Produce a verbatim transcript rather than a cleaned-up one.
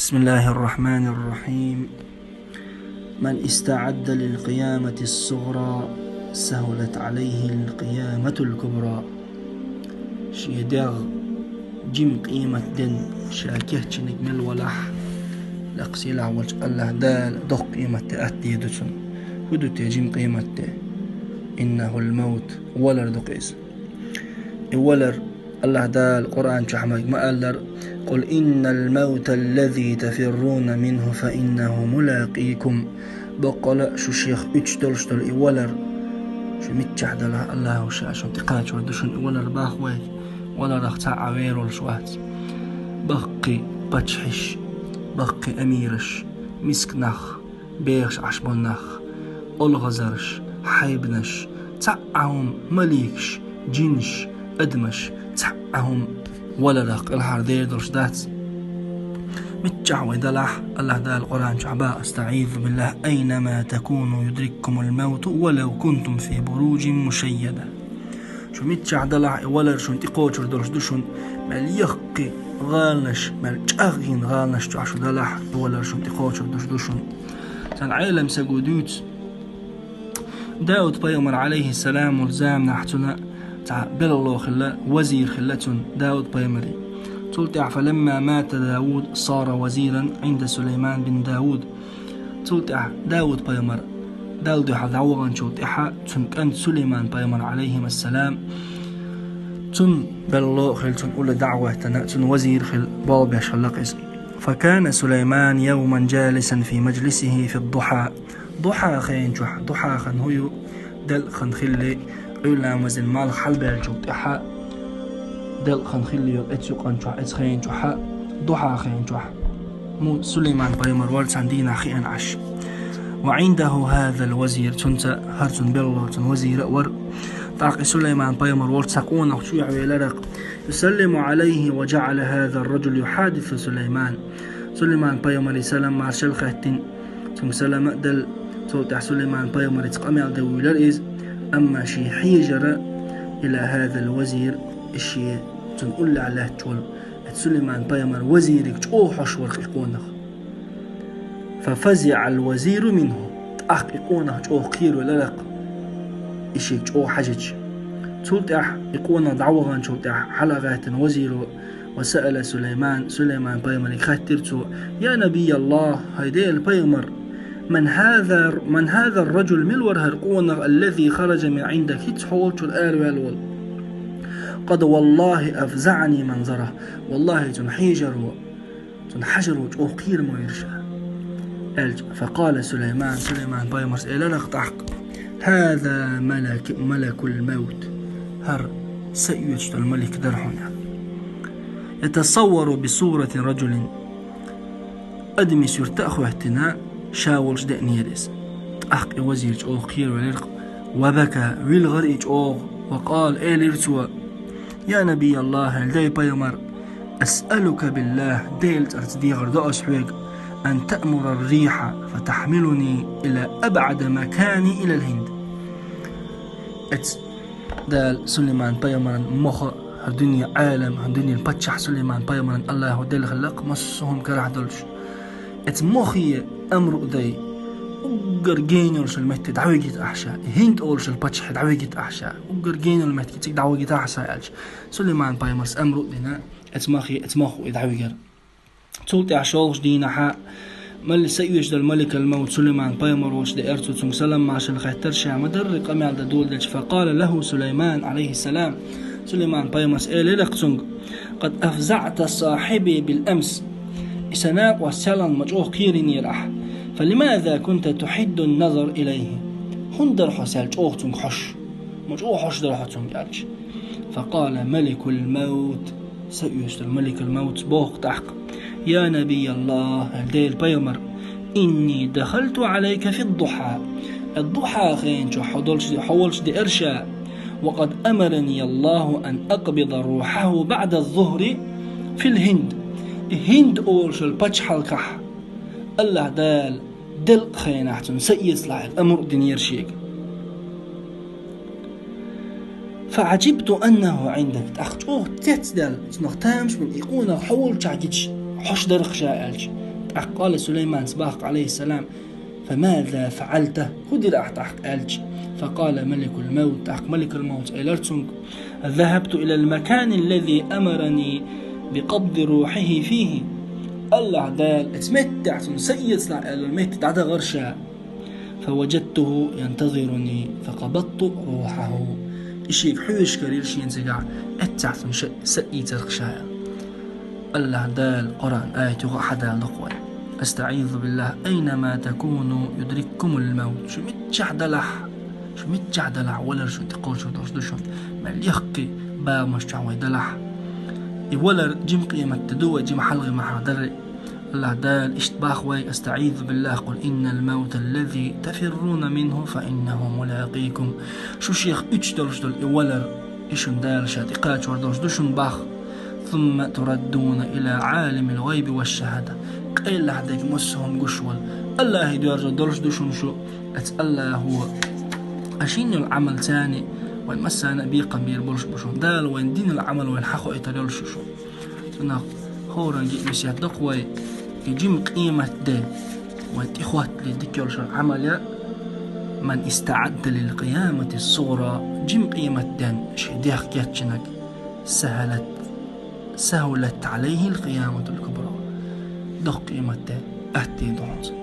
بسم الله الرحمن الرحيم. من استعد للقيامة الصغرى سهلت عليه القيامة الكبرى. Шен дегӀ жима къематден ша кечйинарг мел валахь, лакхсийлахь волчу АллахӀ Дала доккха къематде атта дийр ду цунна. ХӀун ду те жима къематде? إنه الموت, валар ду-кх иза. И валар, АллахӀ Дала Къуръан чохь ма-, ма-аллара: قل إن الموت الذي تفرون منه فإنه ملاقيكم. Баккъала а шу шех уьдуш долуш долу и валар, шу миччахь далахь а, АллахӀа ша шуна тӀекхачор ду шуна и валар, боху вай. Валарах цхьа а вер волуш вац. Баккхий паччахьаш, баккхий амираш, миска нах, бехаш Ӏаш болу нах, олхазарш, хьайбанаш, цхьа а хӀума, маликаш, жинаш, адамаш, цхьа а хӀума валарах кӀелхьардер долуш дац. Миччахь вай далахь а, АллахӀ Дала Къуръан чохь боху: أستعيذ بالله، أينما تكونوا يدرككم الموت ولو كنتم في بروج مشيدة. Шу миччахь далахь а, и валар шуна тӀекхочур долуш ду шуна, мел яккхий гӀаланаш, мел чӀагӀйина гӀаланаш чохь шу далахь а, и валар шуна тӀекхочур долуш ду шуна. Цхьана Ӏелам стага дуьйцу, Дауд-пайхамар, Ӏалайхиссалам, волу заманахь цуьнан цхьа белхало хилла, вазир хилла цуьнан, Дауд-пайхамаран. Цул тӀаьхьа: فلما مات داود صار وزيرا عند سليمان بن داود. Цул тӀаьхьа Дауд-пайхамар Далла дуьхьал дӀаваханчул тӀаьхьа цуьнан кӀант Сулайман-пайхамар, Ӏалайхиссалам, цуьнан белхало а хилла, цуьнан уллехь дӀа а гӀоьттина, цуьнан вазир хилла, болх беш хилла-кх иза. فكان سليمان يوما جالسا في مجلسه في الضحى. Духьа хен чохь, духьа хан хӀун ю, делкъа хан хилла, Ӏуьйра ламазан малх хьалабаьллачул тӀаьхьа, делкъа хан хилла йолу оцу юкъана чохь, оцу хена чохь, духьа хен чохь. Му Сулайман-пайхамар вара цхьана дийнахь хиъна Ӏаш. وعنده هذا الوزير, цуьнца, хӀара цуьнан белхало, цуьнан вазир а вара. ТӀаккха и Сулайман-пайхамар волчу цхьа къонах чу яхь велара-кх. يسلم عليه وجعل هذا الرجل يحادث سليمان. Сулайман-пайхамаре салам-маршалла хаьттина, цуьнга салам а делла, цул тӀаьхьа Сулайман-пайхамарица къамел дан вуьйлира иза, амма шен хьежара إلى هذا الوزير, и шен, цуьнан уллехь лаьтташ волу, оцу Сулайман-пайхамаран вазире чӀогӀа хьожуш вара-кх и къонах. ففزع الوزير منه. ТӀаккха и къонах чӀогӀа кхеравелира-кх, и шега чӀогӀа хьаьжча. Цул тӀаьхьа и къонах дӀаваханчул тӀаьхьа хьала а гӀаьттина вазиро, وسأل سليمان, Сулайман-пайхамаре хаьттира цо: يا نبي الله, хӀай Делан пайхамар, من هذا، من هذا الرجل, мила вара хӀара къонах, الذي خرج من عندك, хӀинца хьолчуьра араваьлла волу? قد والله أفزعني منظره. Валлахи, цуьнан хьежаро, цуьнан хьажаро чӀогӀа кхерам вайра ша. Аьлча, فقال سليمان, Сулайман-пайхамарс элира-кх тӀаккха: هذا ملك، ملك الموت. ХӀара са оьцуш долу малик дара хьуна. يتصور بصورة رجل. Адамийн суьрта а хӀоьттина, ша волуш деанера иза. ТӀаккха и вазир чӀогӀа кхеравелира-кх, وبكى, вилхира и чӀогӀа, وقال, элира цо: يا نبي الله, хӀай Делан пайхамар, أسألك بالله, Делан цӀарца дехар до ас хьоьга, أن تأمر الريح فتحملني إلى أبعد مكان إلى الهند. Эц Дала Сулайман-пайхамаран мохо, хӀара дуьне Ӏалам, хӀара дуьненан паччахь Сулайман-пайхамарна АллахӀа делла хилла-кх массо а хӀума карахь долуш. Эц мохе амру а дай, уггар гена йолуш йолу метте дӀавигийта ахь ша, и ХӀинд олуш йолу паччахье дӀавигийта ахь ша, уггар гена йолу метте цига дӀавигийта ахь ша, аьлча, Сулайман-пайхамарс амру а дина, эц мохе, эц мохо и дӀавигира. Цул тӀаьхьа шолгӀачу дийнахьа, мал-, са оьцуш долу маликал-мовт Сулайман-пайхамар волчу деара цо, цуьнга салам-маршалла хаьттира, ша ма-дарра къамел дан доладелча, فقال له سليمان عليه السلام, Сулайман-пайхамарс элира-кх цуьнга: قد أفزعت صاحبي بالأمس. И сан накъост селхана ма чӀогӀа кхерийнера ахь. فلماذا كنت تحد النظر إليه؟ ХӀунда дара хьо сел чӀогӀа цуьнга хьожуш? Ма чӀогӀа хьожуш дара хьо цуьнга, аьлча. فقال ملك الموت, са оьцуш долу маликал-мовтс боху тӀаккха: يا نبي الله, хӀай Делан пайхамар, إني دخلت عليك في الضحى. Ад-духьа хен чохь хьо долчу, хьо волчу деара ша. وقد أمرني الله أن أقبض روحه بعد الظهر في الهند. И ХӀинд олуш йолу пачхьалкхехь АллахӀ Дала делкъа хенахь цуьнан са эцалахь аьлла амру а динера шега. فعجبت أنه عندك. ТӀаккха чӀогӀа цецдаьлла, цунах тамаш бина, и къонах хьо волчохь гича хьожуш дара-кх ша, аьлча. ТӀаккха къала Сулаймана бах, алейхиссалам: «فماذا فعلت؟» ХӀун дира ахь тӀаккха аьлча? فقال ملك الموت, тӀаккха маликул-мавта элира цунга: «ذهبت إلى المكان الذي أمرني بقبض روحه فيه». Аллахь Дала оцу меттехь цунна са эцалахь аьлла метте дӀадахара ша. «فوجدته ينتظرني فقبضت روحه». И шега хьоьжуш карийра шена цигахь, эццахь цунна ша, са ийцарх ша. Аллахь Дала Къуръан аят юха а хьадала доккху вай. أستعيذ بالله. «أينما تكونوا يدرككم الموت». Шу миччахь далахь, шу миччахь далахь, валар шуна тӀекхочур долуш ду шуна. Мел яккхий бахамаш чохь вай далахь. И валар жима къематде ду вай, жима хьалхе ма хьахдарра. Аллахь Дала иштта бах вай: «أستعيذ بالله. قل إن الموت الذي تفرون منه فإنه ملاقيكم». Шу шех уьттуш долуш долу и валар, и шуна Дала ша тӀекхачор долуш ду шуна бах. «ثم تردون إلى عالم الغيب والشهادة». Къайлаха дерг массо а хӀума гуш волу Аллахье доьрзур долуш ду шуна шу. Оцу Аллахьо, ткъа шина йолу Ӏамал царна вайн массарна а бекхам бийр болуш бу шуна. Дала вайн динан Ӏамал вайн хьахоуьйтур йолуш ю шуна. Цунах хӀоранге а весет доккху вай, и жима къематде вайн тӀехӀоттале дика йолуш йолу Ӏамал я: «من استعد للقيامة الصغرى». Жима къематден шен дегӀ кечйинарг: «سهلت، سهلت عليه القيامة الكبرى». Доккха къематде атта ду хьуна.